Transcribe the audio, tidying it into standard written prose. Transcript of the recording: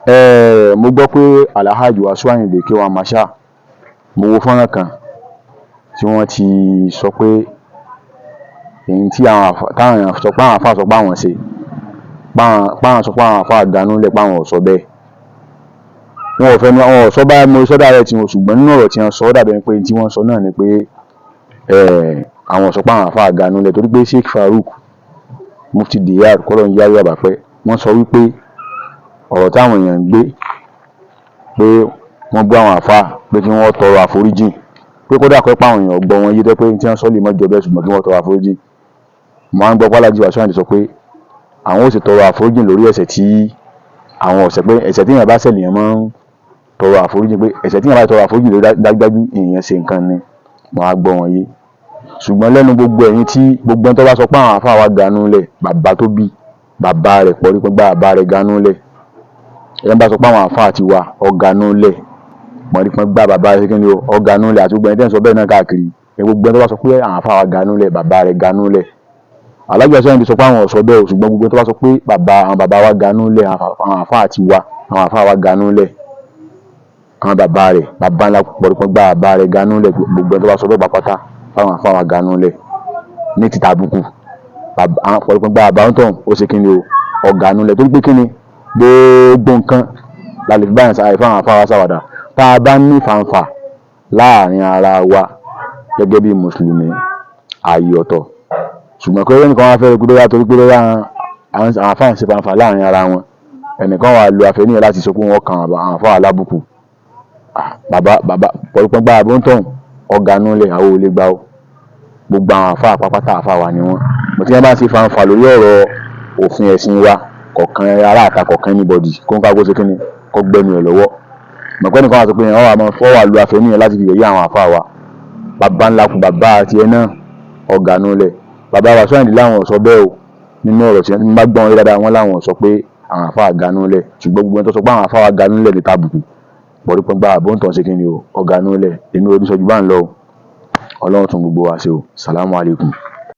Mo gbọ́ pé Alhaji Wasiu Ayinde K1 Marshal, mo wo fọ́nrán kan tí wọ́n ti sọ pé èyí tí àwọn táwọn èèyàn sọ pé àwọn àfáà sọ pé àwọn ṣe, páwọn sọ pé àwọn àfáà ganú lẹ̀, páwọn ò sọ bẹ́ẹ̀. Wọn ò fẹnu, wọn ò sọ bá mo sọ direct wọn, ṣùgbọ́n nínú ọ̀rọ̀ tí wọ́n sọ, ó dàbí ẹni pé tí wọ́n sọ náà ni pé àwọn ò sọ pé àwọn àfáà ganú lẹ̀, torí pé Sheikh Farouk Mufti Diyar kọ́lọ́un jẹ́ á rí bàbá pẹ́, wọ́n sọ wípé ọ̀rọ̀ táwọn èèyàn ń gbé pé wọ́n bú àwọn àfáà, pé kí wọ́n tọrọ àforíjìn, pé kódà kó pé àwọn èèyàn ò gbọ́ wọn yé, tó jẹ́ pé tí wọ́n sọ lè má jọ bẹ́ẹ̀, ṣùgbọ́n kí wọ́n tọrọ àforíjìn. Mo máa ń gbọ́ pé Alhaji Wasiu Ayinde sọ pé àwọn ó sì tọrọ àforíjìn lórí ẹ̀ṣẹ̀ tí àwọn ò ṣẹ̀, pé ẹ̀ṣẹ̀ tí èèyàn bá ṣẹ̀ lèèyàn máa ń tọrọ àforíjìn, pé ẹ̀ṣẹ̀ tí èèyàn bá tọrọ àforíjìn lórí, dájúdájú èèyàn ṣe nǹkan ni. Mo á gbọ́ wọn yé, ṣùgbọ́n lẹ́nu gbogbo ẹ̀yin tí gbogbo ẹni tó bá sọ pé àwọn àfáà wa ganú lẹ̀, bàbá tó bí bàbá rẹ̀ pọ̀ rí pé bàbá rẹ̀ ganú lẹ̀, ẹni bá sọ pé àwọn àfáà ti wa ọ̀ganú lẹ̀ pọ̀nrípọ̀n gbá bàbá rẹ̀ kí ni o ọ̀ganú lẹ̀, àti gbogbo ẹni tẹ́ ń sọ bẹ́ẹ̀ náà káàkiri, gbogbo ẹni tó bá sọ pé àwọn àfáà wa ganú lẹ̀, bàbá rẹ̀ ganú lẹ̀. Alhaji Wasiu Ayinde sọ pé àwọn ò sọ bẹ́ẹ̀ o, ṣùgbọ́n gbogbo ẹni tó bá sọ pé bàbá àwọn bàbá wa ganú lẹ̀, àwọn àfáà ti wa, àwọn àfáà wa ganú lẹ̀, àwọn bàbá rẹ̀, bàbá ńlá pọ̀nrípọ̀n gbá bàbá rẹ̀ ganú lẹ̀, gbogbo ẹni tó bá sọ bẹ́ẹ̀ pátá fáwọn àfáà wa ganú lẹ̀ ní ti tàbùkù, àwọn pọ̀nrípọ̀n gbá bàbá ń tàn ó ṣe kí ni o ọ̀ganú lẹ̀, torí pé kí ni gbogbo nǹkan la lè fi báyàn sára fáwọn àfáà wa ṣàwàdà. Tá a bá ní fàǹfà láàrin ara wa gẹ́gẹ́ bí mùsùlùmí, ààyè ọ̀tọ̀, ṣùgbọ́n pé ẹnìkan wá fẹ́ pé bóyá torí pé bóyá àwọn àfáà ń ṣe fàǹfà láàrin ara wọn, ẹnìkan wà lo àfẹ́níyàn láti sọ pé wọ́n kan àwọn àfáà alábùkù, bàbá bàbá pọ̀lọpọ̀ gba àbọ̀ ń tọ̀hún ọ̀ganú lẹ̀, àwọn ò lè gbà ó. Gbogbo àwọn àfáà pápátá, àfáà wa ni wọ́n. Mo tí wọ́n bá ń ṣe fàǹfà lórí ọ̀rọ̀ òfin ẹ̀sìn wa kọ̀ọ̀kan, ará àta kọ̀ọ̀kan, anybody kó ń ká kó ṣe kí ni kó gbẹnu ẹ̀ lọ́wọ́ mọ̀pẹ́ nìkan wà sọ pé wọ́n wà máa fọ́ wà lu àfẹ́níyàn láti fi yẹ̀yẹ́ àwọn àfáà wa. Bàbá ńlá kù bàbá àti ẹ náà ọ̀ganú lẹ̀. Bàbá Wasiu Ayinde láwọn ò sọ bẹ́ẹ̀ o. Nínú ọ̀rọ̀ tí wọ́n bá gbọ́n wọn dáadáa, wọ́n láwọn ò sọ pé àwọn àfáà ganú lẹ̀, ṣùgbọ́n gbogbo ẹni tó sọ pé àwọn àfáà wa ganú lẹ̀ ní tàbùkù, pọ̀rípọ̀ gba àbọ̀ ń tàn ṣe kí ni o ọ̀ganú lẹ̀. Èmi ò ní sọ ju bá ń lọ o. Ọlọ́run tún gbogbo wa ṣe o. Salamu alaykum.